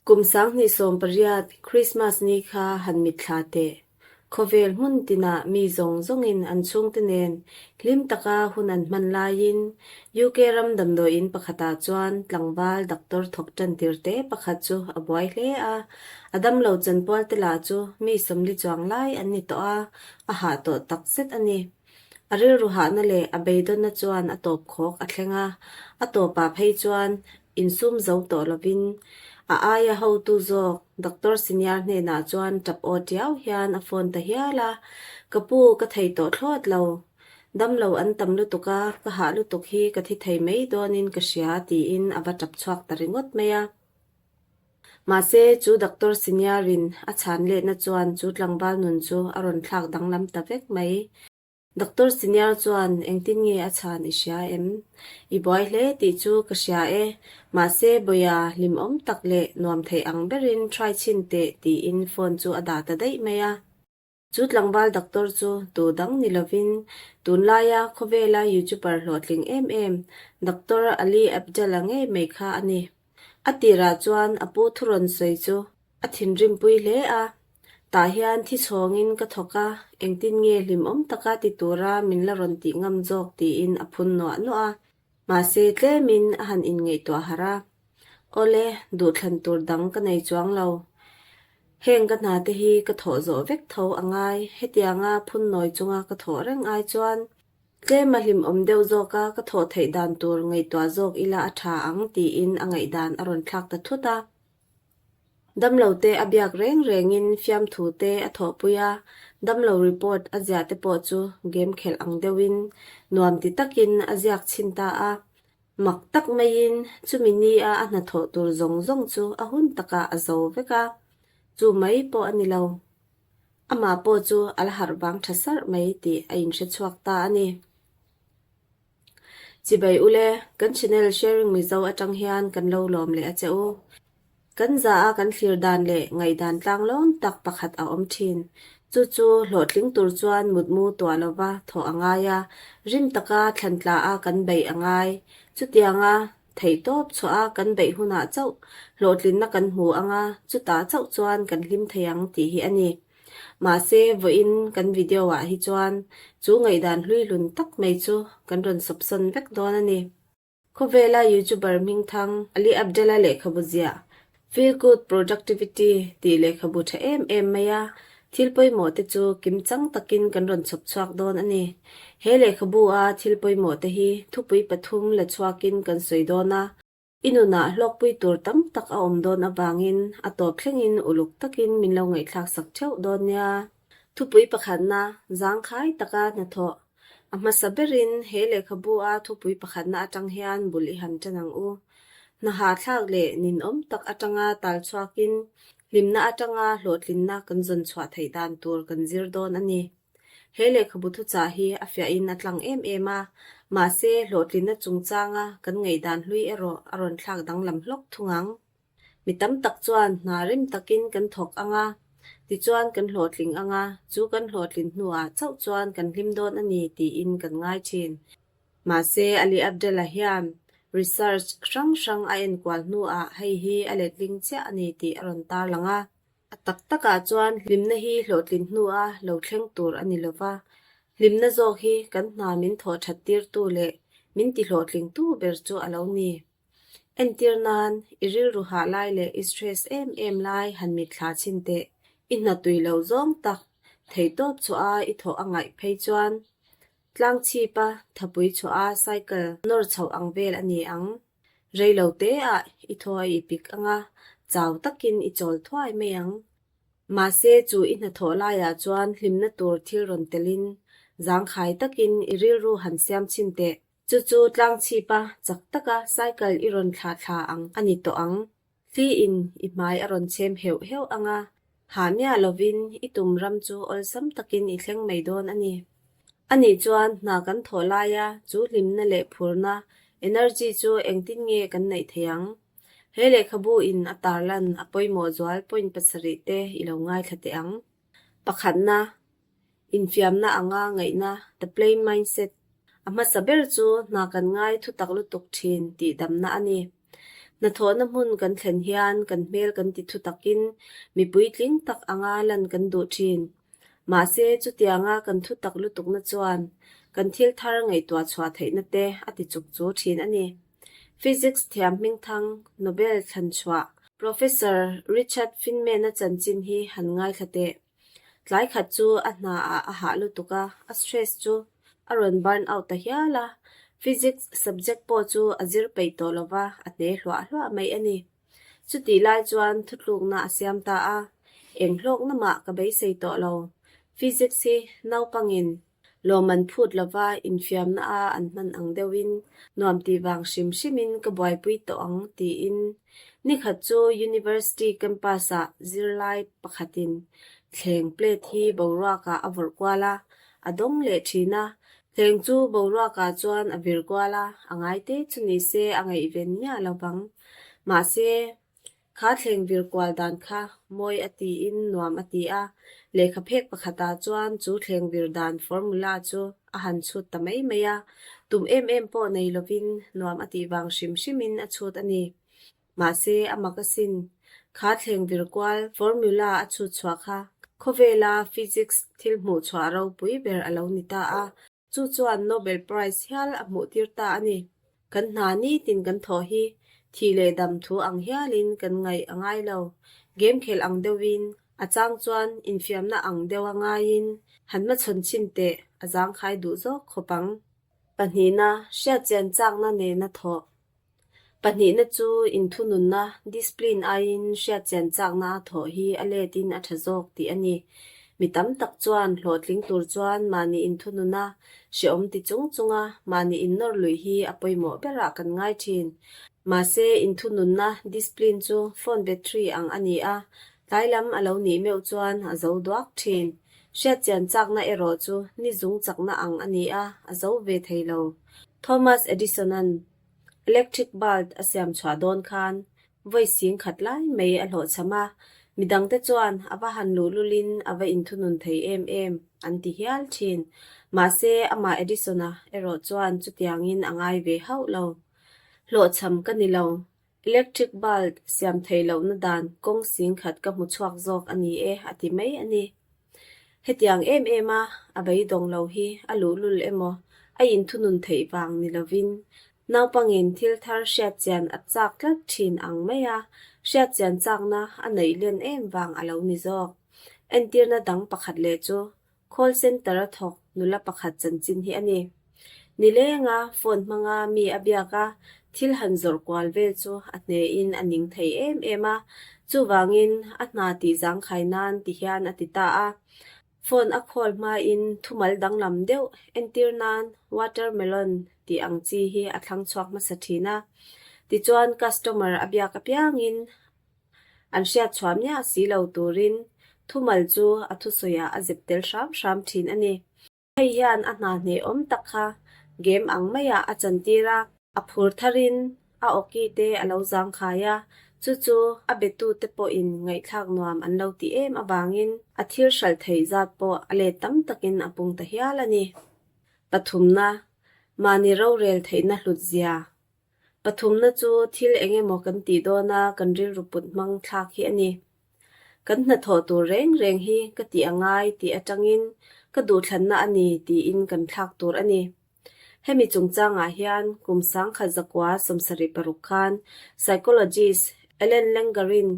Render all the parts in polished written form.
Kum 2018 Christmas ni kha han mitthla teh. Khawvel hmun tinah mi zawng zawngin an chhungte nen hlim taka hun an hman laiin UK ram damdawiin pakhatah chuan tlangval doctor thawk tantir te pakhat chu a buai hle a. A damlo chanpual te lah chu mi 40 chuang lai an ni tawh a, a hah tawh takzet a ni. A rilru hahna leh a beidawnna chuan a tawp khawk a thleng a, a tawpah phei chuan insum zo tawh lovin a aia hotu zawk Doctor Senior hnenah chuan tap aw tiau hian a phone ta hial a, Ka pu, ka thei tawh thlawt lo. Damlo an tam lutuk a, ka hah lutuk hi ka thi thei mai dawnin ka hria tiin a va tap chhuak ta ringawt mai a. Mahse, chu Doctor Senior-in a chhan letna chuan chu tlangval nun chu a rawn thlak danglam ta vek mai. Doctor Senior chuan engtin nge a chhan i hria em? I buai hle tih chu ka hria e, mahse Bawia hlimawm tak leh nuam theih ang berin try chhin teh tiin phone chu a dah ta daih mai a. Chu tlangval doctor chu tu dang ni lovin tunlaia khawvela YouTuber hlawhtling em em Doctor Ali Abdala ngei mai kha a ni. A tirah chuan a pu thurawn sawi chu a thinrimpui hle a, tah hian thi chhawngin ka thawk a, engtin nge hlimawm taka ti tura min la rawn tih ngam zawk tiin a phun nuah nuah a. Mahse tlemin a han inngaihtuah harh a, Awle, duhthlan tur dang ka nei chuang lo. Heng ka hna te hi ka thawh zawh vek tho a ngai, hetianga phun nawi chunga ka thawh reng ai chuan tlem a hlimawm deuh zawka ka thawh theih dan tur ngaihtuah zawk ila a tha ang tiin a ngaihdan a rawn thlak ta thut a. Damlo te a biak reng rengin fiamthu te a thawhpui a, damlo report a ziah te pawh chu game khelh ang deuhin nuam ti takin a ziak chhin ta a. Mak tak maiin chumi nia a hnathawh tur zawng zawng chu a hun takah a zo vek a, chu mai pawh a ni lo. Amah pawh chu a la harh vang tha sarh mai tih a inhre chhuak ta a ni. Chibai ule, kan channel Sharing Mizo atang hian kan lo lawm leh a che u. Kan za a kan thlir dan leh ngaihdan tlanglawn tak pakhat a awm thin. Chu chu hlawhtling tur chuan mutmu tuah lova thawh a ngai a, rim taka thlan tla a kan beih a ngai. Chutianga theihtawp chhuah a kan beih hunah chauh hlawhtlinna kan hmu anga chutah chauh chuan kan hlim thei ang tih hi a ni. Mahse, vawiin kan video ah hi chuan chu ngaihdan hluihlun tak mai chu kan rawn sawpsawn vek dawn a ni. Khawvela YouTuber hmingthang Ali Abdala lehkhabu ziah Feel Good Productivity tih lehkhabu tha em em mai a, thil pawimawh te chu kimchang takin kan rawn chhawp chhuak dawn a ni. He lehkhabu a thil pawimawh te hi thupui pathum la chhuakin kan sawi dawn a. I nunah hlawkpui tur tam tak a awm dawn avangin a tawp thlengin uluk takin min lo ngaihthlak sak theuh dawn nia. Thupui pakhatna zangkhai taka hnathawh a hmasa berin he lehkhabu a thupui pakhatna atang hian bul i han tan ang u. Hna hahthlak leh ninawm tak atanga tal chhuakin hlimna atanga hlawhtlinna kan zawn chhuah theih dan tur kan zir dawn a ni. He lehkhabu thuchah hi a fiahin a tlang em em a, mahse hlawhtlinna chungchanga kan ngaihdan hlui erawh a rawn thlak danglam hlawk thung ang. Mi tam tak chuan hna rem takin kan thawk ang a, tichuan kan hlawhtling ang a, chu kan hlawhtlin hnuah chauh chuan kan hlim dawn a ni tiin kan ngai thin. Mahse Ali Abdela hian research hrang hrang a enkual hnuah hei hi a letling chiah a ni tih a rawn tarlang a. A tak takah chuan hlimna hi hlawhtlin hnua lo thleng tur a ni lo va, hlimna zawk hi kan hna min thawh that tirtu leh min ti hlawhtlingtu ber chu a lo ni. Entir nan, i rilru hah lai leh i stress em em lai han mitthla chhin teh, i hna tui lo zawng tak theihtawp chhuah a i thawh a ngaih phei chuan tlangchhipa thapui chhuah a cycle nawr chhoh ang vel a ni ang. Rei lo te ah i thaw a i pik ang a, chau takin i chawl thuai mai ang. Mahse chu i hnathawh laiah chuan hlimna tur thil rawn telin zangkhai takin i rilru han siam chhin teh. Chu chu tlangchhipa chak taka cycle i rawn thlah thla ang a ni tawh ang. Thli in i hmai a rawn chhem heuh heuh ang a, hah miah lovin i tum ram chu awlsam takin i thleng mai dawn a ni. Anih chuan hna kan thawh laia chu hlimna leh phurna, energy, chu engtin nge kan neih theih ang? He lehkhabu in a tarlan a pawimawh zual point pasarih te i lo ngaithla teh ang. Pakhatna, Infiamna anga ngaihna, the play mindset, a hmasa ber chu hna kan ngai thutak lutuk thin tih damna a ni. Hnathawhna hmun kan thlen hian kan hmel kan ti thu takin mi puitling tak anga lan kan duh thin. Mahse, chutianga kan thu tak lutukna chuan kan thil thar ngaihtuah chhuah theihna te a ti chuk chu thin a ni. Physics thiam hmingthang Nobel thlan chhuah Professor Richard Feynman-a chanchin hi han ngaithla teh. Tlai khat chu a hna ah a hah lutuk a, a stress chu a rawn burn out ta hial a. Physics subject pawh chu a zir peih tawh lo va, a hne hluah hluah mai a ni. Chutih lai chuan thutlukna a siam ta a, eng hlawkna mah ka beisei tawh lo. Physics hi naupangin Lawm an phut lova infiamna a an hman ang deuhin nuam tih vang hrim hrimin ka buaipui tawh ang tiin nikhat chu University campus ah zirlai pakhatin thleng plate hi boruakah a vawrh kual a, a dawng leh thin a. Thleng chu boruakah chuan a vir kual a, a ngaite chu nise a ngaihven miah lo vang. Mahse, Kha thleng vir kual dan kha mawi a tiin nuam a ti a, lehkha phek pakhatah chuan chu thleng vir dan formula chu a han chhut ta mai mai a, tum em em pawh nei lovin nuam a tih vang hrim hrimin a chhut a ni. Mahse, a mak asin. Kha thleng vir kual formula a chhut chhuah kha khawvela physics thil hmuh chhuah ropui ber a lo ni ta a, Chu chuan Nobel Prize hial a hmuhtir ta a ni. Kan hna nitin kan thawh hi thih leh dam thu ang hialin kan ngaih a ngai lo. Game khelh ang deuhin, a chang chuan infiamna ang deuha ngaiin han hmachhawn chhin teh a zangkhai duh zawk khawp ang. Pahnihna, hriatchian chakna nena thawh. Pahnihna chu inthununna, discipline, aiin hriatchian chakna a thawh hi a letin a tha zawk tih a ni. Mi tam tak chuan hlawhtling tur chuan mahni inthununa, hrehawm ti chung chunga mahni innawr luih hi a pawimawh berah kan ngai thin. Mahse, inthununna, discipline, chu phone battery ang a ni a, tlai lam a lo nih meuh chuan a zo duak thin. Hriatchian chakna erawh chu ni zung chakna ang a ni a, a zo ve thei lo. Thomas Edison-a'n Electric bulb a siam chhuah dawn khan vawi sing khat lai mai a hlawhchham a, midangte chuan a va han luhlulin a va inthunun thei em em an ti hial thin. Mahse, amah Edison-a erawh chuan chutiangin a ngai ve hauh lo. Hlawhchham ka ni lo. Electric bulb siam theih lohna dan kawng sing khat ka hmu chhuak zawk a ni e a ti mai a ni. Hetiang em em a a beidawng lo hi a luhlul emaw a inthunun theih vang ni lovin naupangin thil thar hriatchian a chak tlat thin ang mai a, hriatchian chakna a neih len em vang a lo ni zawk. Entirna dang pakhat leh chu Call center a thawk nula pakhat chanchin hi a ni. Nilenga phone hmanga mi a biak a, thil han zawrh kual vel chu a hnehin a ning thei em em a, chuvangin a hna tih zangkhai nan ti hian a ti ta a. Phone a call hmain thumal danglam deuh entir nan watermelon tih ang chi hi a thlang chhuak hmasa thin a. Tichuan customer a biak apiangin An hriat chhuah miah si lo turin thumal chu a thusawiah a zep tel hram hram thin a ni. Hei hian a hna hnehawm tak kha game ang maiah a chantir a, a phur tharin a awki te a lo zangkhai a, chu chu a betute pawhin ngaihthlak nuam an lo ti em avangin a thil hralh theih zat pawh a let tam takin a pung ta hial a ni. Pathumna, mahni rorel theihna hlut zia Pathumna chu thil eng emaw kan tih dawna kan rilru put hmang thlak hi a ni. Kan hnathawh tur reng reng hi ka tih a ngai tih atangin ka duhthlanna a ni tiin kan thlak tur a ni. Hemi chungchangah hian kum 1976 khan psychologist Ellen Langer-in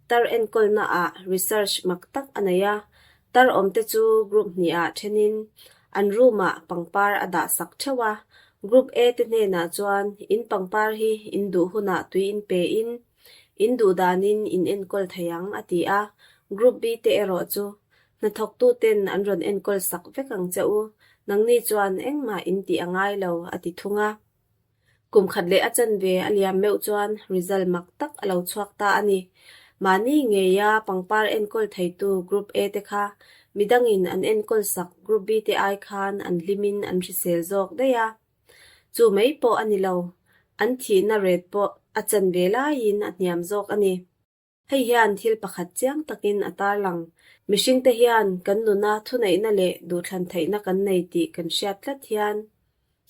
tar enkawlnaah research mak tak a nei a, Tar awmte chu group hnihah thenin an room-ah pangpar a dah sak theuh a. Group A te hnenah chuan in pangpar hi in duh hunah tui in pe in, in duh danin in enkawl thei ang a ti a. Group B te erawh chu hnathawktuten an rawn enkawl sak vek ang che u, nangni chuan engmah in tih a ngai lo a ti thung a. Kum khat leh a chanve a liam meuh chuan result mak tak a lo chhuak ta a ni. Mahni ngeia pangpar enkawl theitu Group A te kha midangin an enkawl sak Group B te ai khan an hlimin an hrisel zawk daih a. Chu mai pawh a ni lo, an thihna rate pawh a chanve laiin a hniam zawk a ni. Hei hian thil pakhat chiang takin a tarlang. Mihringte hian kan nuna thuneihna leh duhthlan theihna kan nei tih kan hriat tlat hian.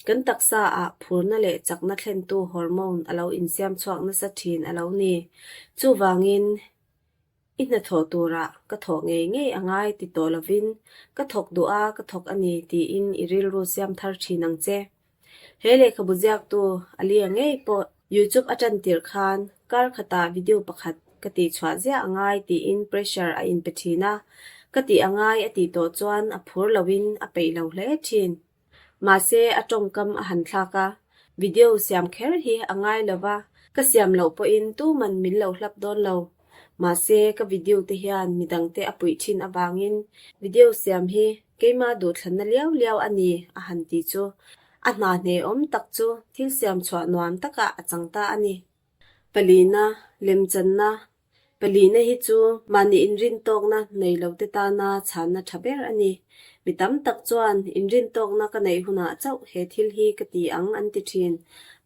Kan taksa ah phurna leh chakna thlentu hormone a lo insiam chhuak nasa thin a lo ni. Chuvangin, i hnathawh turah ka thawh ngei ngei a ngai ti tawh lovin, ka thawk duh a, ka thawk a ni tiin i rilru siam thar thin ang che. He lehkhabu ziaktu Alia ngei pawh YouTube a tan tirh khan kar khatah video pakhat ka tih chhuah ziah a ngai tiin pressure a inpe thin a, ka tih a ngai a tih tawh chuan a phur loin a peih lo hle thin. Mahse a tawngkam a han thlak a, video siam kher hi a ngai lo va, ka siam loh pawhin tuman min lo hlap dawn lo. Mahse ka video te hian midangte a puih thin avangin video siam hi keimah duhthlanna liau liau a ni a han ti chu a hna hnehawm tak chu thil siam chhuah nuam takah a chang ta a ni. Palina, lemchanna, Palina hi chu mahni inrintawkna nei lote tana chhanna tha ber a ni. Mi tam tak chuan inrintawkna ka neih hunah chauh he thil hi ka ti ang an ti thin.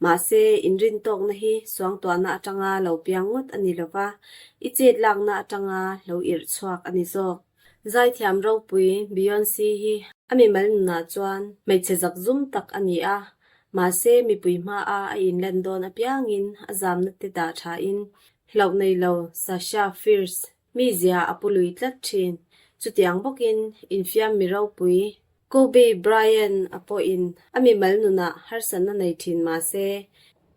Mahse, inrintawkna hi suangtuahna atanga lo piang ngawt a ni lova, i chet lakna atanga lo irh chhuak a ni zawk. Zaithiam ropui Beyonce hi a mimal nunah chuan hmeichhe zakzum tak a ni a, mahse mipui hmaa a inlan dawn apiangin a zamna te dah thain Hlauh nei lo, Sasha Fierce, mi zia a pu lui tlat thin. Chutiang bawkin infiam mi ropui Kobe Bryant a pawhin a mimal nunah harsatna nei thin mah se,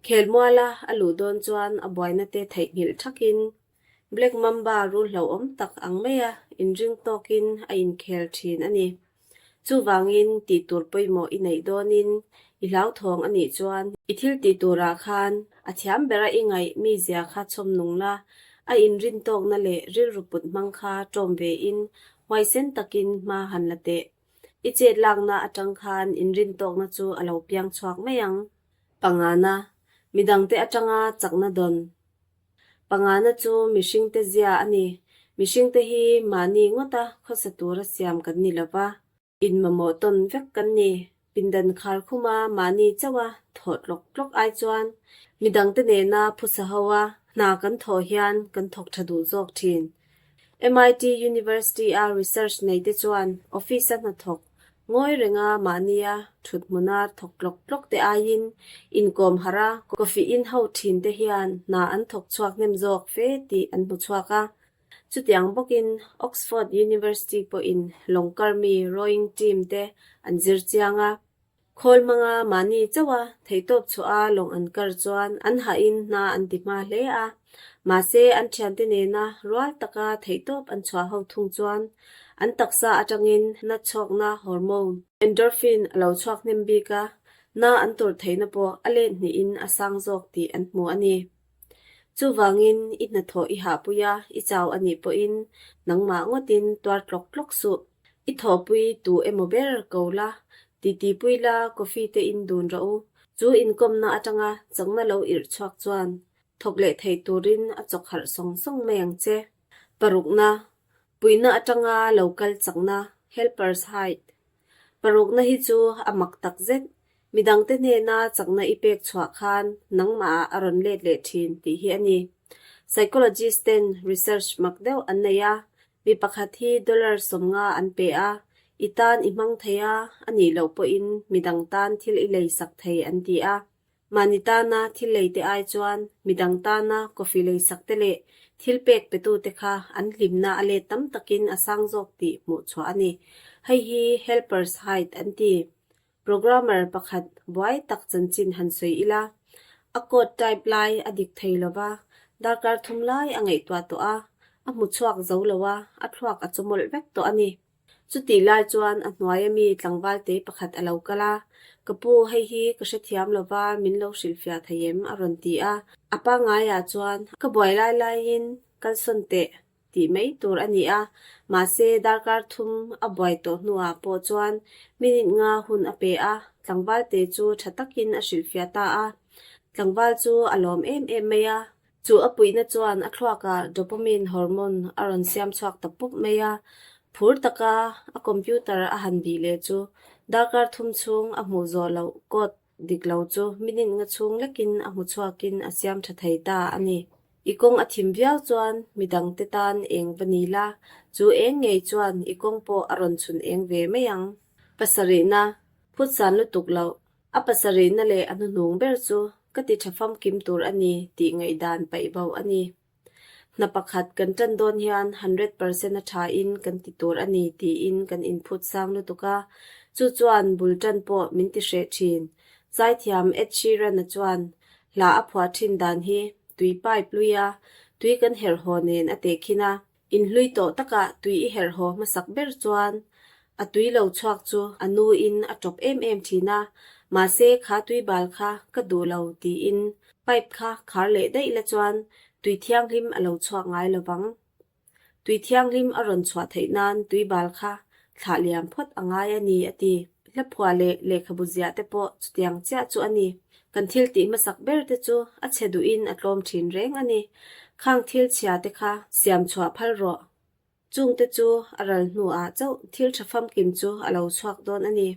khelmuala a luh dawn chuan a buaina te theihnghilh thakin Black Mamba rul hlauhawm tak ang maia inring tawkin a inkhel thin a ni. Chuvangin tih tur pawimawh i neih dawnin i hlauthawng a nih chuan i thil tih turah khan a thiam bera i ngaih mi zia kha chhawm nung la, a inrin tawkna leh rilru put hmang kha ṭawm vein huaisen takin hma han la teh. I chet lakna aṭang khan inrin tawkna chu a lo piang chhuak mai ang. Pangana, midangte aṭanga chakna dawn. Pangana chu mihringte zia a ni. Mihringte hi mahni ngawta khawsa tura siam kan ni lova, inmamawh tawn vek kan ni. Pindan khar khuma mahni chauha thawh tlawk tlawk ai chuan midangte nena phusa ho a hna kan thawh hian kan thawk tha duh zawk thin. MIT University-a research neite chuan office-a hnathawk Ngawi renga mahnia thut hmuna thawk tlawk tlawk te aiin inkawm harh a, coffee in ho thin te hian hna an thawk chhuak hnem zawk fe tih an hmu chhuak a. Chutiang bawkin Oxford University pawhin lawngkarmi rowing team te an zir chiang a. Khawl hmanga mahni chauha theihtawp chhuah a lawng an kar chuan an hahin hna an ti hma hle a, mahse an thiante nena rual taka theihtawp an chhuah ho thung chuan an taksa atangin na chhawkna hormone, endorphin, a lo chhuak hnem bik a, na an tawrh theihna pawh a let hnihin a sang zawk tih an hmu a ni. Chuvangin i hnathawh i hahpui a, i chau a nih pawhin nangmah ngawtin tuar tlawk tlawk suh. I thawhpui tu emaw ber ko la, titi pui la coffee te in dun rawh u. Chu inkawmna atanga chakna lo irh chhuak chuan thawk leh thei turin a chawk harh sawng sawng mai ang che. Parukna, puihna atanga lo kal chakna, helpers hide. Parukna hi chu a mak tak zet. Midangte hnena chakna i pek chhuah khan nangmahah a rawn let leh thin tih hi a ni. Psychologist ten research mak deuh an nei a, Mi pakhat hi dollar 50 an pe a, i tan i hmang thei a, a nih loh pawhin midang tan thil i lei sak thei an ti a. Mahni tana thil lei te ai chuan midang tana coffee lei sak te leh thil pek petute kha an hlimna a let tam takin a sang zawk tih hmuh chhuah a ni. Hei hi Helper's Hide an ti. Programmer pakhat buai tak chanchin han sawi ila, a code type lai a dik thei lo va, darkar thum lai a ngaihtuah tawh a, a hmu chhuak zo lo a, a thluak a chawmawlh vek tawh a ni. Chutih lai chuan a hnuaia mi tlangvalte pakhat a lo kal a, Ka pu, hei hi ka hrethiam lo va, min lo hrilhfiah thei em? a rawn ti a. A pangaiah chuan, Ka buai lai laiin kalsawn teh tih mai tur a ni a, mahse darkar thum a buai tawh hnuah pawh chuan minute nga hun a pe a, tlangvalte chu tha takin a hrilhfiah ta a. Tlangval chu a lawm em em mai a, chu a puihna chuan a thluakah dopamine hormone a rawn siam chhuak ta pup mai a, phur taka a computer a han bih leh chu darkar thum chhung a hmuh zawh loh code Dik lo chu minute nga chhung lekin a hmu chhuakin a siam tha thei ta a ni. I kawng a thim viau chuan midangte tan eng va ni la, chu eng ngei chuan i kawng pawh a rawn chhun eng ve mai ang. Pasarihna, phut san lutuk loh. A pasarihna leh a hnuhnung ber chu ka ti tha famkim tur a ni tih ngaihdan paih bo a ni. Hna pakhat kan tan dawn hian 100% a thain kan ti tur a ni tiin kan inphut sang lutuk a, chu chuan bul tan pawh min ti hreh thin. Zaithiam Ed Sheeran-a chuan hla a phuah thin dan hi tui pipe lui a, tui kan herh haw nen a tehkhin a. Inhlui tawh takah tui i herh haw hmasak ber chuan a tui lo chhuak chu a nuin a tawp em em thin a, mahse kha tui bal kha ka duh lo tiin pipe kha khar leh daih la chuan tui thianghlim a lo chhuak ngai lo vang. Tui thianghlim a rawn chhuah theih nan tui bal kha thlah liam phawt a ngai a ni a ti. Hlaphuah leh lehkhabu ziah te pawh chutiang chiah chu a ni. Kan thil tih hmasak ber te chu a chhe duhin a tlawm thin reng a ni. Khang thil chhia te kha siam chhuah phal rawh. Chung te chu a ral hnuah chauh thil tha famkim chu a lo chhuak dawn a ni.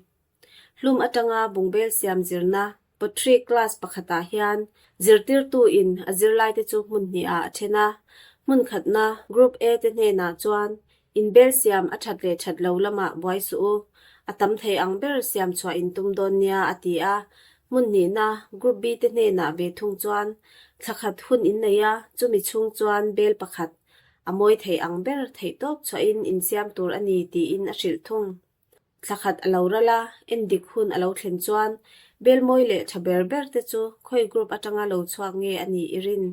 Hlum atanga bungbel siam zirna Pottery class pakhatah hian zirtirtu in a zirlai te chu hmun hnihah a then a. Hmun khatna Group A te hnenah chuan Inbel siam a that leh that lo lamah buai suh u, a tam thei ang ber siam chhuah in tum dawn nia a ti a. Hmun hnihna Group B te hnenah ve thung chuan thla khat hun in nei a, chumi chhung chuan bel pakhat a mawi thei ang ber theih tawp chhuahin in siam tur a ni tiin a hrilh thung. Thla khat a lo ral a, endik hun a lo thlen chuan bel mawi leh tha ber ber te chu khawi group atanga lo chhuak nge a nih i rin?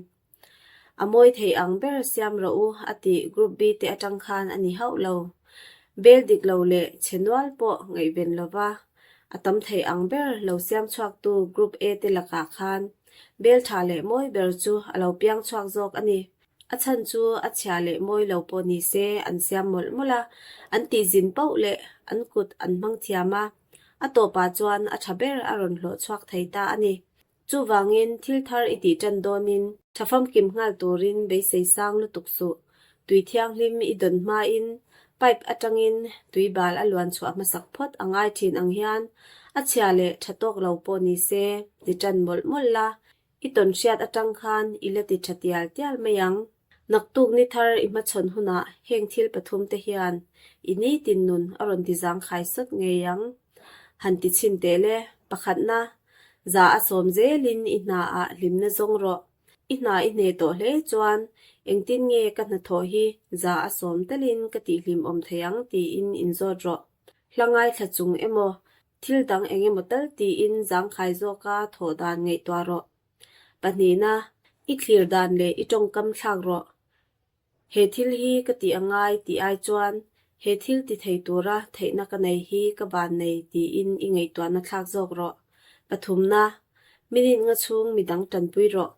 A mawi thei ang ber siam rawh u a tih group B te atang khan a ni hauh lo. Bel dik lo leh chhe nual pawh ngaihven lova a tam thei ang ber lo siam chhuaktu group A te lakah khan bel tha leh mawi ber chu a lo piang chhuak zawk a ni. A chhan chu a chhia leh mawi lo pawh ni se an siam mawlh mawlh a, an tihzin pauh leh an kut an hmang thiam a, a tawpah chuan a tha ber a rawn hlawh chhuak thei ta a ni. Chuvangin thil thar i tih tan dawnin tha famkim nghal turin beisei sang lutuk suh. Tui thianghlim i dawn hmain pipe atangin tui bal a luan chhuah hmasak phawt a ngai thin ang hian a chhia leh tha tawk lo pawh ni se ti tan mawlh mawlh la, I tawn hriat atang khan i la ti tha tial tial mai ang. Naktuk ni thar i hmachhawn hunah heng thil pathum te hian i nitin nun a rawn ti zangkhai sawt ngei ang. Han ti chhin teh le, pakhatna, za a sawm zelin i hnaah hlimna zawng rawh. I hna i hne tawh hle chuan engtin nge ka hnathawh hi za a sawm talin ka tihhlim awm thei ang tiin inzawt rawh. Hla ngaithla chung emaw Thil dang eng emaw tal tiin zangkhai zawka thawh dan ngaihtuah rawh. Pahnihna, i thlir dan leh i tawngkam thlak rawh. He thil hi ka tih a ngai tih ai chuan he thil ti thei tura theihna ka nei hi ka van nei tiin i ngaihtuahna thlak zawk rawh. Pathumna, minute nga chhung midang tanpui rawh.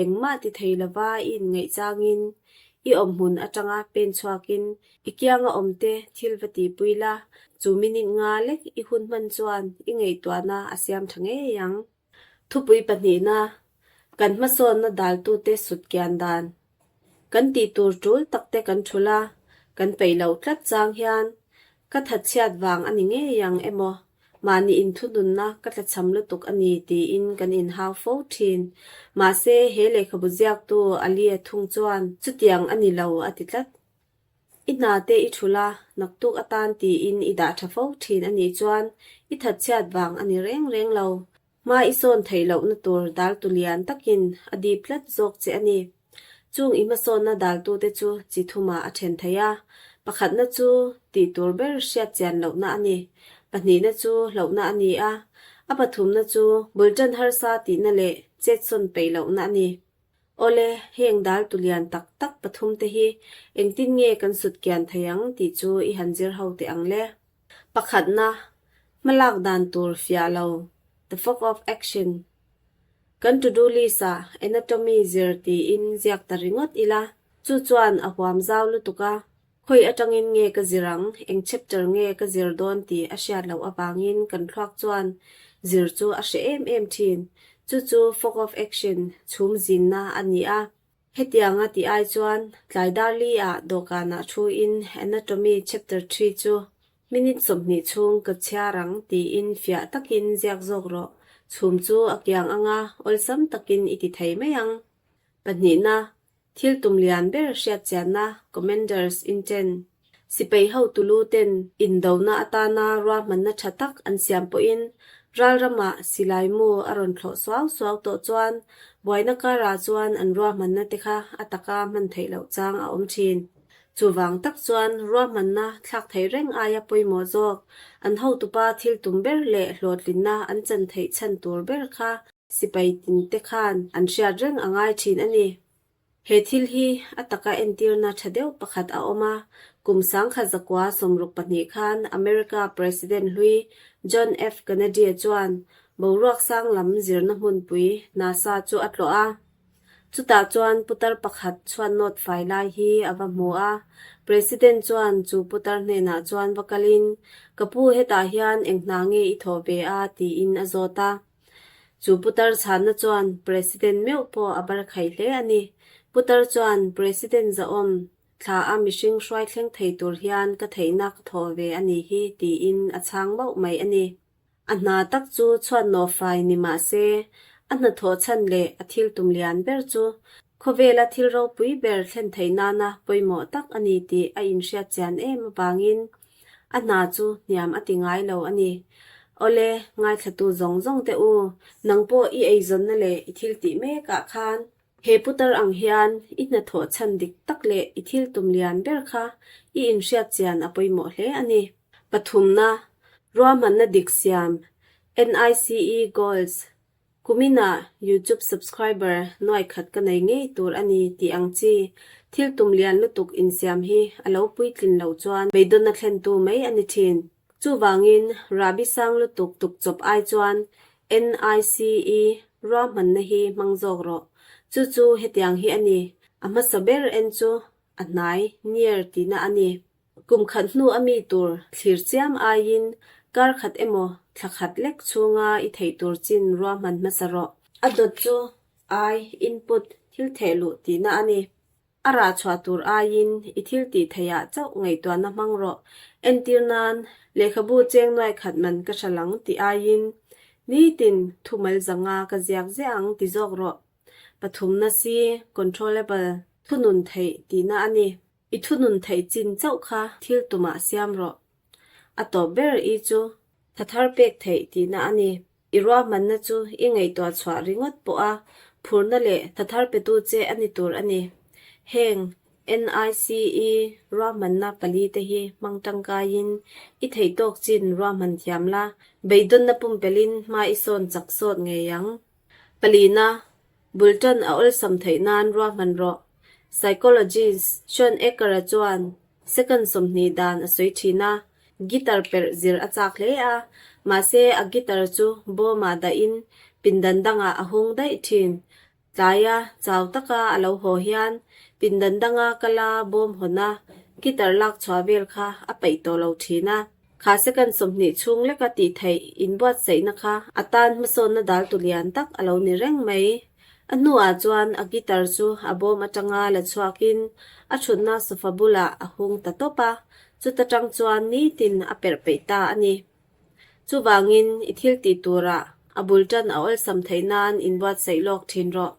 Engmah ti thei lova i inngaih changin, i awmhmun atanga pen chhuakin i kianga awmte thil va tihpui la, chu minute nga lek i hun hman chuan i ngaihtuahna a siam tha ngei ang. Thupui pahnihna, Kan hmasawnna daltute sut kian dan. Kan tih tur tul takte kan thul a, kan peih loh tlat chang hian ka thatchhiat vang a ni ngei ang emaw Mahni inthununna ka tlachham lutuk a ni tiin kan inhau fo thin. Mahse, he lehkhabu ziaktu Alie thung chuan chutiang a ni lo a ti tlat. I hna te i thul a, naktuk atan tiin i dah tha fo thin a nih chuan i thatchhiat vang a ni reng reng lo. Hma i sawn theih lohna tur daltu lian takin a dip tlat zawk che a ni. Chung i hmasawnna daltute chu chi thumah a then thei a, pakhatna chu tih tur ber hriat chian lohna a ni, pahnihna chu hlauhna a ni a, a pathumna chu bul tan harsa tihna leh chetsawn peih lohna a ni. Awle, heng daltu lian tak tak pathumte hi engtin nge kan sut kian thei ang tih chu i han zir ho teh ang le. Pakhatna, hmalak dan tur fiah lo, the fog of action. Kan to-do list-ah anatomy zir tiin ziak ta ringawt ila, chu chuan a huam zau lutuk a, khawi atangin nge ka zir ang, eng chapter nge ka zir dawn tih a hriat loh avangin kan thluak chuan zir chu a hre em em thin. Chu chu fog of action chhum zinna a ni a. Hetianga tih ai chuan tlai dar li-ah dawhkanah thu-in Anatomy chapter 3 chu minute 20 chhung ka chhiar ang tiin fiah takin ziak zawk rawh. Chhum chu a kiang anga awlsam takin i ti thei mai ang. Pahnihna, thil tum lian ber hriatchianna Commander's Intent. Sipai ho tulu ten indona atana ruahmanna tha tak an siam pawhin. Ralramah silai mu a rawn thlawh suau suau tawh chuan buaina karah chuan an ruahmanna te kha a taka hman theih loh chang a awm thin. Chuvang tak chuan ruahmanna thlak theih reng aia pawimawh zawk, an hotupa thil tum ber leh hlawhtlinna an chan theih chhan tur ber kha sipai tinte khan an hriat reng a ngai thin a ni. He thil hi a taka entirna tha deuh pakhat a awm a, kum 1962 khan America President hlui John F. Kennedy-a chuan boruak sang lam zirna hmunpui NASA chu a tlawh a. Chutah chuan putar pakhat chhuat nawt fai lai hi a va hmu a. President chuan chu putar hnenah chuan va kalin, Ka pu hetah hian eng hna nge i thawh ve a? tiin a zawt a. Chu putar chhanna chuan President meuh pawh a bar khaih hle a ni. Putar chuan President zahawm thla a mihring hruai thleng thei tur hian ka theihna ka thawh ve a nih hi tiin a chhang mauh mai a ni. A hna tak chu chhuat nawhfai ni mah se, a hnathawh chhan leh a thil tum lian ber chu khawvela thil ropui ber thlen theih nana pawimawh tak a ni tih a inhriat chian em avangin a hna chu hniam a ti ngai lo a ni. Awle, ngaithlatu zawng zawng teh u, nang pawh i eizawnna leh i thil tih mekah khan He putar ang hian i hnathawh chhan dik tak leh i thil tum lian ber kha i inhriat chian a pawimawh hle a ni. Pathumna, Ruahmanna dik siam, NICE Goals, Kuminah YouTube subscriber nuai khat ka nei ngei tur a ni tih ang chi thil tum lian lutuk insiam hi a lo puitlin loh chuan beidawnna thlentu mai a ni thin. Chuvangin, rahbi sang lutuk tuk chawp ai chuan NICE ruahmanna hi hmang zawk rawh. Chu chu hetiang hi a ni, a hmasa ber en chu a hnai, near, tihna a ni. Kum khat hnu a mi tur thlir chiam aiin kar khat emaw thla khat lek chhunga i theih tur chin ruahman hmasa rawh. A dawt chu I, input, thil theh luh tihna a ni. A rah chhuah tur aiin i thil tih theihah chauh ngaihtuahna hmang rawh. Entir nan, lehkhabu cheng nuai khat man ka hra lang tih aiin nitin thumal zanga ka ziak ziah ang ti zawk rawh. Pathumna si, controllable, thunun theih tihna a ni. I thunun theih chin chauh kha thil tumah siam rawh. A tawp ber i chu tha thar pek theih tihna a ni. I ruahmanna chu i ngaihtuah chhuah ringawt pawh a phurna leh tha thar petu che a ni tur a ni. Heng NICE ruahmanna pali te hi hmang tangkaiin i theih tawk chin ruahman thiam la, beidawnna pumpelhin hma i sawn chak sawt ngei ang. Palina, bul tan a awlsam theih nan ruahman rawh. Psychologist Sean Aker-a chuan Second 20 dan a sawi thin a, guitar perh zir a chak hle a, mahse a guitar chu bawmah dahin pindan dangah a hung daih thin. Tlaia chau taka a lo haw hian pindan danga kala bawm hawn a, guitar lak chhuah vel kha a peih tawh lo thin a. Kha second 20 chhung leka tih theih inbuatsaihna kha a tan hmasawnna dal tu lian tak a lo ni reng mai. A hnuah chuan a guitar chu a bawm atanga la chhuakin a thutna sofa bulah a hung ta tawp a, chuta tang chuan nitin a perh peih ta a ni. Chuvangin i thil tih turah a bul tan a awlsam theih nan inbuatsaih lawk thin rawh.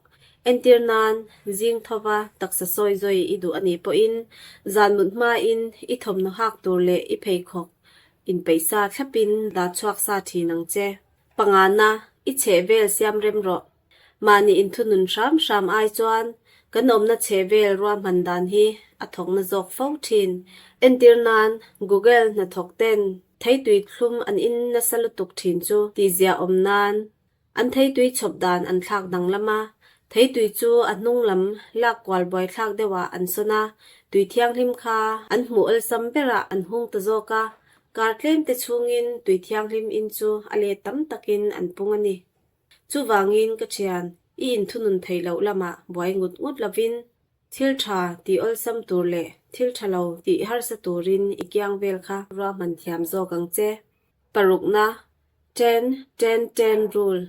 Entir nan, zing thova taksa sawi zawi i duh a nih pawhin zan mut hmain i thawmhnaw hak tur leh i pheikhawk inpeih sa thlapin dah chhuak sa thin ang che. Pangana, i chheh vel siam rem rawh. Mahni inthunun hram hram ai chuan kan awmna chheh vel ruahman dan hi a thawkna zawk fo thin. Entir nan, Google hnathawk ten theitui thlum an in nasa lutuk thin chu tihziah awm nan an theitui chhawp dan an thlak danglam a, theitui chu a hnung lam lak kual buaithlak deuhah an sawn a, tui thianghlim kha an hmuh awlsam berah an hung ta zawk a, kar tlem te chhungin tui thianghlim in chu a let tam takin an pung a ni. Chuvangin ka thian, i inthunun theih loh lamah buai ngut ngut lovin thil tha tih awlsam tur leh thil tha lo tih harsa turin i kiang vel kha ruahman thiam zawk ang che. Parukna, Ten, ten, ten rule.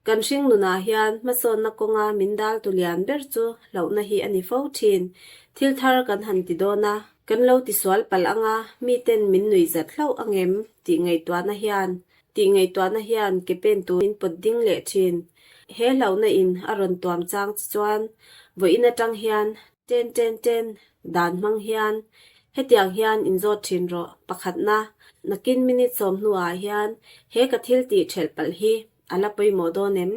Kan hring nunah hian hmasawnna kawnga min dal tu lian ber chu hlauhna hi a ni fo thin. Thil thar kan han ti dawn a, kan lo tisual palh anga miten min nuihzat hlauh angem tih ngaihtuahna hian Tih ngaihtuahna hian ke pen tur min pawt ding leh thin. He hlauhna in a rawn tuam chang che chuan vawiin atang hian ten ten ten dan hmang hian. Hetiang hian inzawt thin rawh. Pakhatna, nakin minute sawm hnuah hian he ka thil tih ṭhelh palh hi a la pawimawh dawn em?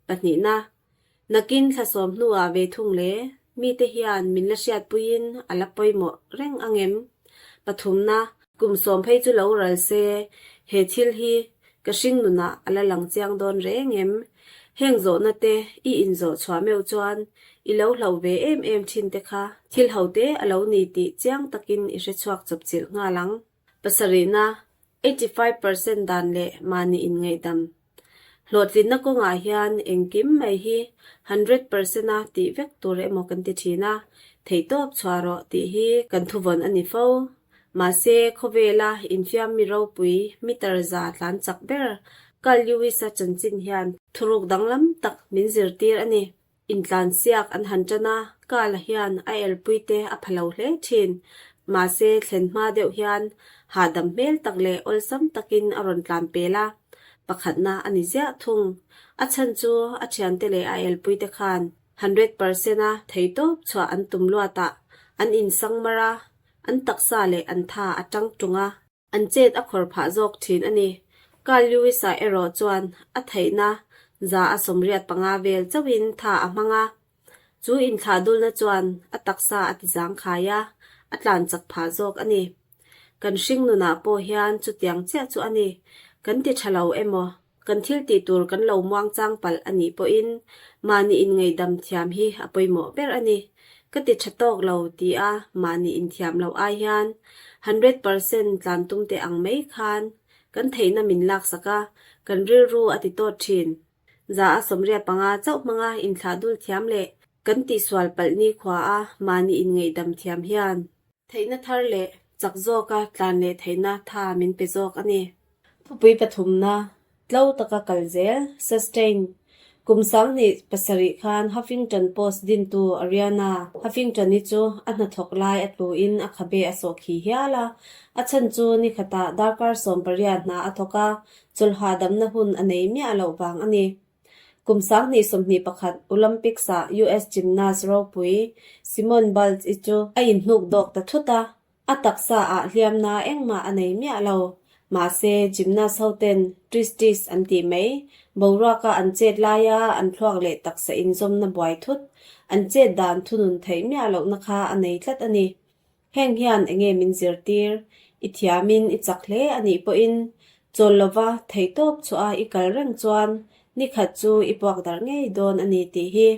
Pahnihna, nakin thla sawm hnuah ve thung le, mite hian min la hriatpuiin a la pawimawh reng ang em? Pathumna, kum sawm phei chu lo ral se, he thil hi ka hring nunah a la lang chiang dawn reng em? Heng zawhna te i inzawh chhuah meuh chuan i lo hlauh ve em em thin te kha thil ho te a lo ni tih chiang takin i hre chhuak chawp chilh nghal ang. Pasarihna, 85 percent dan leh mahni inngaihdam. Hlawhtlinna kawngah hian engkim mai hi 100% a tih vek tur emaw kan ti thin a, theihtawp chhuah rawh tih hi kan thuvawn a ni fo. Mahse, khawvela infiam mi ropui meter za tlan chak ber Carl Lewis-a chanchin hian thuruk danglam tak min zirtir a ni. Intlan siak an han tan a, Carl-a hian a elpuite a pha lo hle thin. Mahse, thlen hma deuh hian hahdam hmel tak leh awlsam takin a rawn tlan pel a, pakhatna a ni ziah thung. A chhan chu a thiante leh a elpuite khan 100% a theitawp chhuah an tum luatah an insang mar a, an taksa leh an tha a tang tung a. An chet a khawr phah zawk thin a ni. Carl Lewis-a erawh chuan a theihna 85 vel chauhin tha a hmang a. Chu inthlah dulna chuan a taksa a ti zangkhai a, a tlan chak phah zawk a ni. Kan hring nunah pawh hian chutiang chiah chu a ni. Kan ti tha lo emaw, kan thil tih tur kan lo muang chang palh a nih pawhin mahni inngaihdam thiam hi a pawimawh ber a ni. Ka ti tha tawk lo ti a mahni inthiam loh ai hian 100% tlan tum teh ang mai khan kan theihna min laksak a, kan rilru a ti tawt thin. 85 chauh hmanga inthlah dul thiam leh kan tihsual palh nikhua a mahni inngaihdam thiam hian theihna thar leh chak zawka tlan leh theihna tha min pe zawk a ni. Thupui pathumna, tlo taka kal zel, sustain, kum 2007 khan Huffington Post dintu Arianna Huffington-i chu a hnathawk lai a tluin a khabe a sawh khi hial a. A chhan chu ni khatah darkar 18 hna a thawk a, chawlhah damna hun a nei miah loh vang a ni. Kum 2021 Olympics-ah US gymnast ropui Simone Biles-i chu a inhnuk dawk ta thut a, a taksa ah hliamna engmah a nei miah lo. Mahse, gymnast hoten twisties an tih mai, boruaka an chet laia an thluak leh taksa inzawmna buai thut, an chet dan thunun theih miah lohna kha a nei tlat a ni. Heng hian enge min zirtir? I thiamin i chak hle a nih pawhin chawl lova theihtawp chhuah a i kal reng chuan nikhat chu i puak darh ngei dawn a ni tih hi.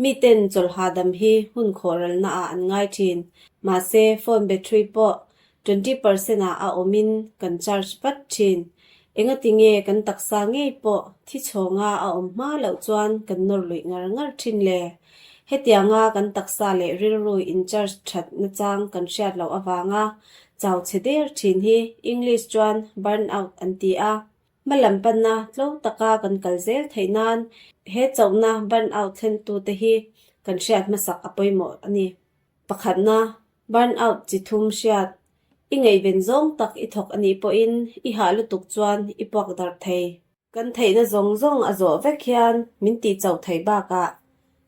Miten chawlh hahdam hi hun khawhralna ah an ngai thin. Mahse, phone battery pawh 20% ah a awmin kan charge vat thin. Engati nge kan taksa ngei pawh thi chhawnga a awm hma loh chuan kan nawr luih ngar ngar thin le? Hetianga kan taksa leh rilru in charge that nachang kan hriat loh avanga chau chhe der thin hi English chuan burn out an ti a. Hmalam panna tlo taka kan kal zel theih nan he chauhna burn out thlentute hi kan hriat hmasak a pawimawh a ni. Pakhatna, burn out chi thum hriat. I ngaihven zawng tak i thawk a nih pawhin i hah lutuk chuan i puak darh thei. Kan theihna zawng zawng a zawh vek hian min tih chauh theih bakah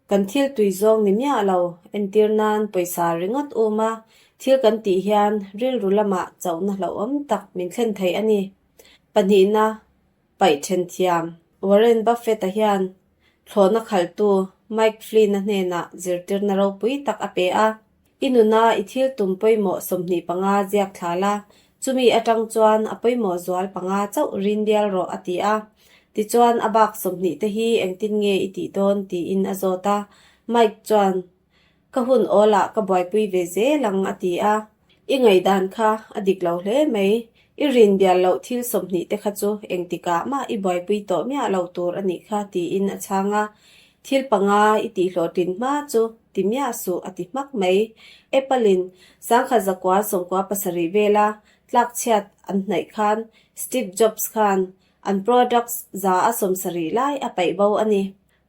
kan thil tui zawng ni miah lo entir nan pawisa ringawt um a, thil kan tih hian rilru lamah chauhna hlauhawm tak min thlen thei a ni. Pahnihna, paih then thiam. Warren Buffett-a hian thlawhna khalhtu Mike Flynn-a hnenah zirtirna ropui tak a pe a. I nuna i thil tum pawimawh 25 ziak thla la, chumi atang chuan a pawimawh zual panga chauh rin bial rawh a ti a. Tichuan a bak 20 te hi engtin nge i tih dawn tiin a zawt a. Mike chuan, Ka hun awlah ka buaipui ve zel ang a ti a. I ngaihdan kha a dik lo hle mai. I rin bial loh thil 20 te kha chu engtikah mah i buaipui tawh miah lo tur a nih kha tiin a chhang a. Thil panga i tihhlawhtlin hma chu ti miah suh a ti hmak mai. Apple-in 1997 vela tlakchhiat an hnaih khan Steve Jobs khan an products 70% lai a paih bo a ni.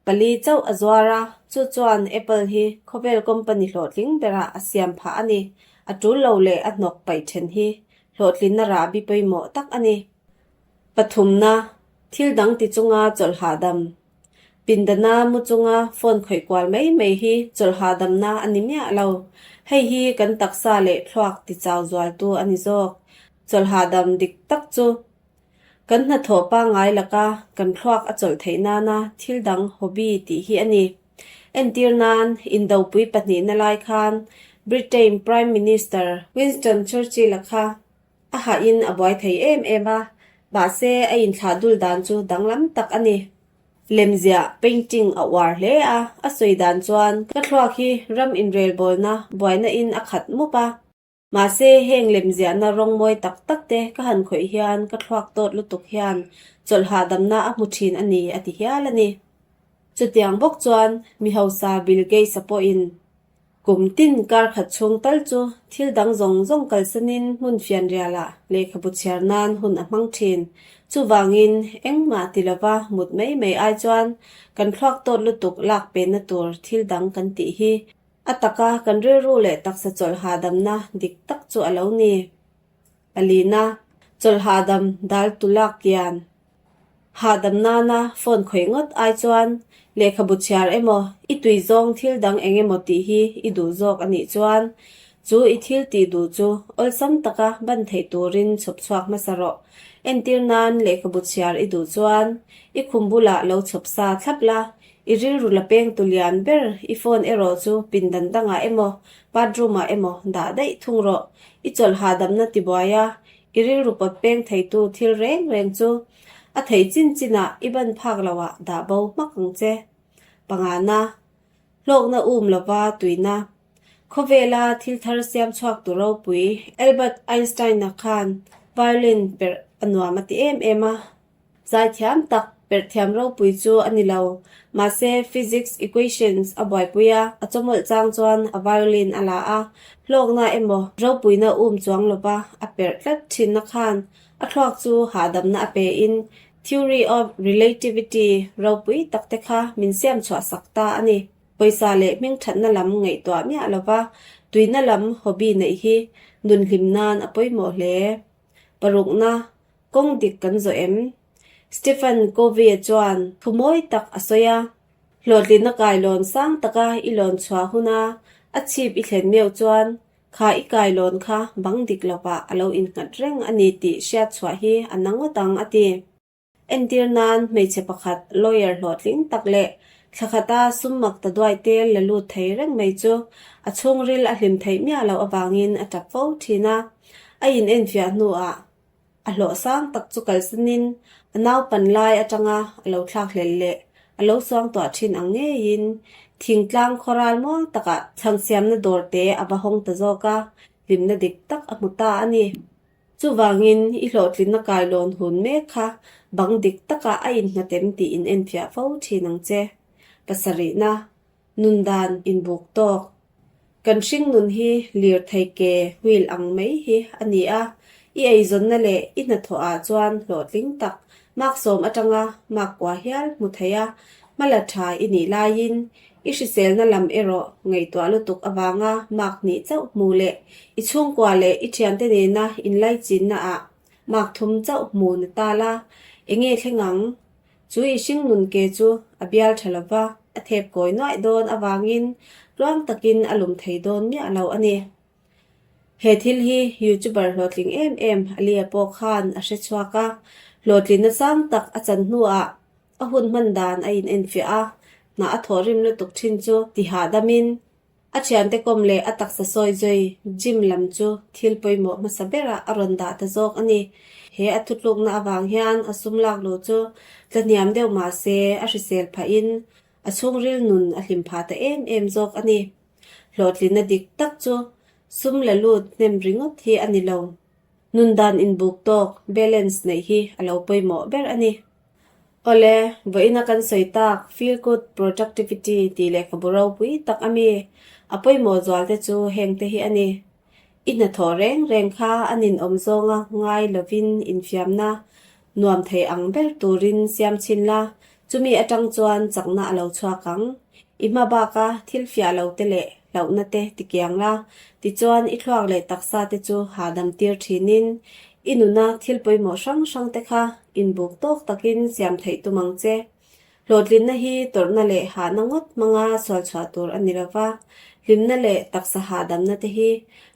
Pali chauh a zuar a, chu chuan Apple hi khawvel company hlawhtling berah a siam phah a ni. A tul lo leh a hnawk paih then hi hlawhtlinna rahbi pawimawh tak a ni. Pathumna, thil dang ti chunga chawlh hahdam. Pindana mu chunga phone khawih kual mai mai hi chawlh hahdamna a ni miah lo. Hei hi kan taksa leh thluak tichau zualtu a ni zawk. Chawlh hahdam dik tak chu kan hnathawh pangngai laka kan thluak a chawlh theih nana thil dang hobby tih hi a ni. Entir nan, indopui pahnihna lai khan Britain Prime Minister Winston Churchill-a kha A hahin a buai thei em em a, mahse a inthlah dul dan chu danglam tak a ni. Lemziah, painting, a uar hle a, a sawi dan chuan ka thluak hi ram inrelbawlna buaina in a khat mup a. Mahse heng lemziahna rawng mawi tak tak te ka han khawih hian ka thluak tawt lutuk hian chawlh hahdamna a hmu thin a ni a ti hial a ni. Chutiang bawk chuan mi hausa Bill Gates-a pawhin Kum tin kar khat chhung tal chu thil dang zawng zawng kalsanin hmun fianrialah lehkhabu chhiar nan hun a hmang thin. Chuvangin engmah ti lova mut mai mai ai chuan kan thluak tawt lutuk lak penna tur thil dang kan tih hi a taka kan rilru leh taksa chawlh hahdamna dik tak chu a lo ni. Palina, chawlh hahdam dal tu lak kian. Hahdam nana phone khawih ngawt ai chuan lehkhabu chhiar emaw i tui zawng thil dang eng emaw tih hi i duh zawk a nih chuan chu i thil tih duh chu awlsam taka ban theih turin chhawp chhuak hmasa rawh. Entir nan lehkhabu chhiar i duh chuan i khum bulah lo chhawp sa thlap la, i rilru la peng tu lian ber i phone erawh chu pindan dangah emaw bathroom ah emaw dah daih thung rawh. I chawlh hahdamna tibuai a, I rilru pawt peng theitu thil reng reng chu a thei chin chinah i ban phak loah dah bo hmak ang che. Pangana, hlawkna um lova tuina. Khawvela thil thar siam chhuak tu ropui Albert Einstein-a khan violin perh a nuam a ti em em a. Zaithiam tak perhthiam ropui chu a ni lo. Mahse, physics equations a buaipui a, a chawmawlh chang chuan a violin a la a, hlawkna emaw ropuina um chuang lova a perh tlat thinna khan a thluak chu hahdamna a pe in theory of relativity ropui tak te kha min siam chhuah sak ta a ni. Pawisa leh hmingthatna lam ngaihtuah miah lova tuina lam hobby neih hi nunhlim nan a pawimawh hle. Parukna Kawng dik kan zawh em? Stephen Covey-a chuan thu mawi tak a sawi a, Hlawhtlinna kailawn sang taka i lawn chhuah huna a chhip i thlen meuh chuan kha i kailawn kha bang dik lovah a lo innghat reng a ni tih hriat chhuah hi a na ngawt ang a ti. Entir nan hmeichhe pakhat lawyer hlawhtling tak leh thla khata sum mak ta duai te la lut thei reng mai chu a chhungril a hlim theih miah loh avangin a tap fo thin a, a inenfiah hnuah A hlawh sang tak chu kalsanin a naupan lai atanga a lo thlak hlel leh a lo suang tuah thin ang ngeiin thingtlang khawral muang takah chhangsiamna dawr te a va hawng ta zawk a, hlimna dik tak a hmu ta a ni. Chuvangin i hlawhtlinna kailawn hun mek kha bang dik takah a inhnatem tih inenfiah fo thin ang che. Pasarihna. Nun dan inbuk tawk. Kan hring nun hi lirthei ke wheel ang mai hi a ni a, i eizawnna leh i hnathawh ah chuan hlawhtling tak mark sawm atanga mark kua hial hmu thei a, hmala tha i nih laiin i hriselna lam erawh ngaihtuah lutuk avanga mark hnih chauh hmu leh i chhungkua leh i thiante nena inlaichinna ah mark thum chauh hmu ni ta la, enge thleng ang? Chu i hringnun ke chu a bial tha lova, a thep kawi nuaih dawn avangin tluang takin a lum thei dawn miah lo a ni. He thil hi YouTuber hlawhtling em em Alia pawh khan a hre chhuak a, hlawhtlinna sang tak a chan hnuah a hun hman dan a inenfiah a, hna a thawhrim lutuk thin chu ti hahdamin A thiante kawm leh a taksa sawi zui gym lam chu thil pawimawh hmasa berah a rawn dah ta zawk a ni. He a thutlukna avang hian a sum lak luh chu tlahniam deuh mah se a hrisel phahin a chhungril nun a hlim phah ta em em zawk a ni. Hlawhtlinna dik tak chu sum la lut hnem ringawt hi a ni lo. Nun dan inbuk tawk, balance, neih hi a lo pawimawh ber a ni. Awle, vawiina kan sawi tak Feel Good Productivity tih lehkhabu ropui tak a mi. A pawimawh zual te chu heng te hi a ni. I hnathawh reng reng kha a ninawm zawnga ngai lovin infiamna nuam thei ang ber turin siam chhin la, chumi atang chuan chakna a lo chhuak ang. I hma baka thil fiah lo te leh hlauhna te tikiang la, tichuan i thluak leh taksa te chu hahdam tir thinin i nuna thil pawimawh hrang hrang te kha inbuk tawk takin siam theih tum ang che. Hlawhtlinna hi tawrhna leh hahna ngawt hmanga sual chhuah tur a ni lo va, hlimna leh taksa hahdamna te hi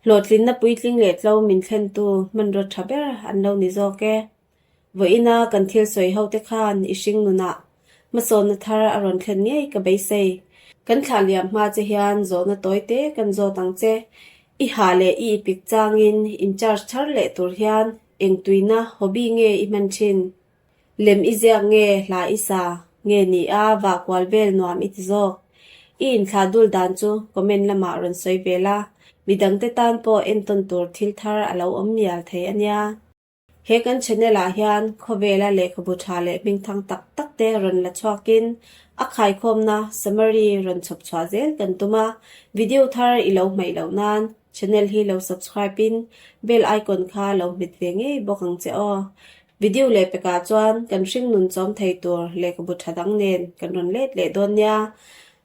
hlawhtlinna puitling leh tlo min thlentu hmanraw tha ber an lo ni zawk e. Vawiina kan thil sawi ho te khan i hring nunah hmasawnna thar a rawn thlen ngei ka beisei. Kan thlah liam hma che hian zawhna tawi te kan zawt ang che. I hah leh i ipik changin in charge thar leh tur hian eng tuina hobby nge i hman thin? Lem i ziak nge hla i sa nge ni a vah kual vel nuam i ti zawk. I inthlah dul dan chu comment lamah rawn sawi ve la, midangte tan pawh entawn tur thil thar a lo awm mial thei a nia. He kan channel ah hian khawvela lehkhabu tha leh hmingthang tak tak te rawn la chhuakin a khaikhawmna summary rawn chhawp chhuah zel kan tum a, video thar i lo hmaih loh nan channel hi lo subscribe in bell icon kha lo hmet ve ngei bawk ang che aw. Video leh pekah chuan kan hringnun chawm thei tur lehkhabu tha dang nen kan rawn let leh dawn nia.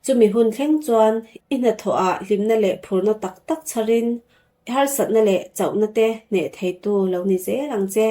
Chumi hun thleng chuan i hnathawh ah hlimna leh phurna tak tak chharin I harsatna leh chauhna te hneh theitu lo ni zel ang che.